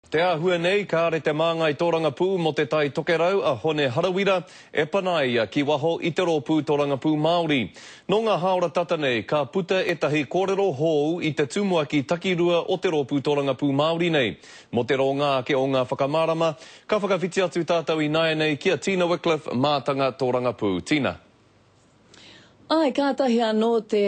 Te āhua nei, kāre te māngai tōrangapū mō Te Tai Tokerau a Hone Harawira e panaia ki waho i te Rōpū Tōrangapū Māori. Nō ngā hāora tata nei, ka puta ētahi kōrero hōu i te tumuaki takirua o te Rōpū Tōrangapū Māori nei. Mō te rōnga ake o ngā whakamārama, ka whakawhiti atu tātou ināianei ki a Tina Wickliffe, mātanga tōrangapū. Tina. Āe, kātahi anō te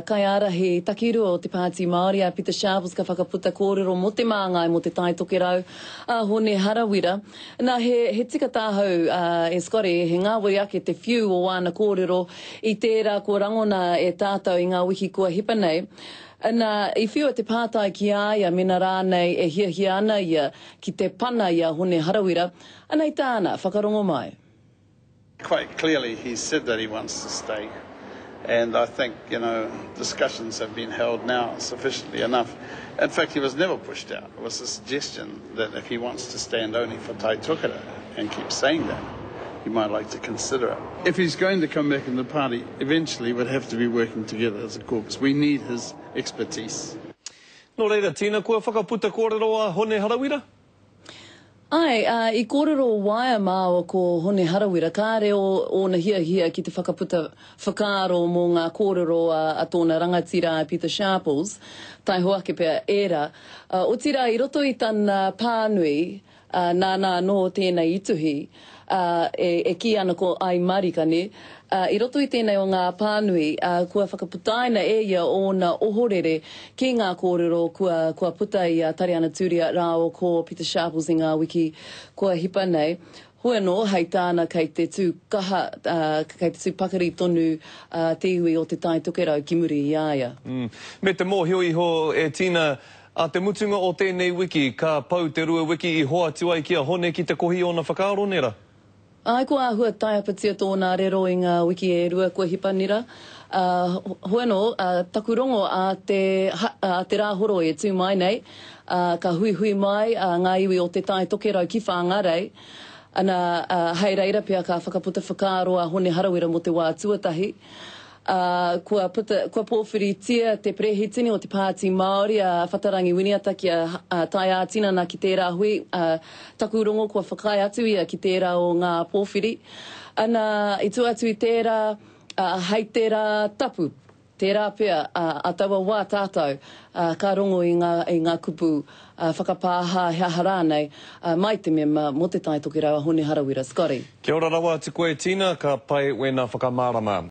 kaiārahi takirua o te Pāti Māori a Pita Sharples ka whakaputa kōrero mō te māngai mō Te Tai Tokerau, a Hone Harawira. Nā, he, he tika tāhau, e Scotty, he ngāwari ake te whiu o āna kōrero i tērā kua rangona e tātou i ngā wiki kua hipa nei. Nā, i whiua te pātai ki a ia mena rānei e hiahia ana ia ki te pana i a Hone Harawira, anei tāna whakarongo mai. Quite clearly he's said that he wants to stay and I think, you know, discussions have been held now sufficiently enough. In fact, he was never pushed out. It was a suggestion that if he wants to stand only for Tai Tokerau and keep saying that, he might like to consider it. If he's going to come back in the party, eventually we'd have to be working together as a caucus. We need his expertise. Nō reira, Tina, kua whakaputa kōrero a Hone Harawira? Āe, ā, i kōrero waea māua ko Hone Harawira, kāre ō, ōna hiahia ki te whakaputa whakaaro mō ngā kōrero a, a tōna rangatira a Pita Sharples, taiho ake pea ērā. Ā, otirā i roto i tana pānui, ā, nāna anō tēnei i tuhi, ā, e, e kī ana ko Ai Marika, nē? Ā, i roto i tēnei o ngā pānui, ā, kua whakaputaina e ia ōna ohorere ki ngā kōrero kua, kua puta i a Tariana Turia rāua ko Pita Sharples i ngā wiki kua hipa nei. Hoi anō, hei tāna kei te tū kaha, ā, kei te tū pakari tonu, ā, te iwi o Te Tai Tokerau ki muri i a ia. Mm. Me te mōhio iho e Tina, ā te mutunga o tēnei wiki, ka pau te rua wiki i hoatu ai ki a Hone ki te kohi ōna whakaaro, nē rā? Āe, kua āhua taiapatia tōna arero i ngā wiki e rua kua hipa nera, ā, hoi anō, ā, taku rongo ā te, ā te Rāhoroi e tū mai nei, ā, ka huihui mai ā ngā iwi o Te Tai Tokerau ki Whāngarei, ana, ā, hei reira pea ka whakaputa whakaaro a Hone Harawira mō te wā tuatahi. Ā, kua puta, kua pōwhiritia te perehitini o te Pāti Māori, a Whatarangi Winiata kia tae ā-tinana ki tērā hui, ā, taku rongo kua whakaae atu ia ki tērā o ngā pōwhiri. Ana, i tua atu i tērā, ā, hei te rā tapu, tērā pea, ā, ā taua wā tātou, ā, ka rongo i ngā, i ngā kupu, ā, whakapāha, he aha rānei, ā, mai te mema mō Te Tai Tokerau a Hone Harawira, Scotty. Kia ora rawa atu koe Tina, ka pai wena whakamārama.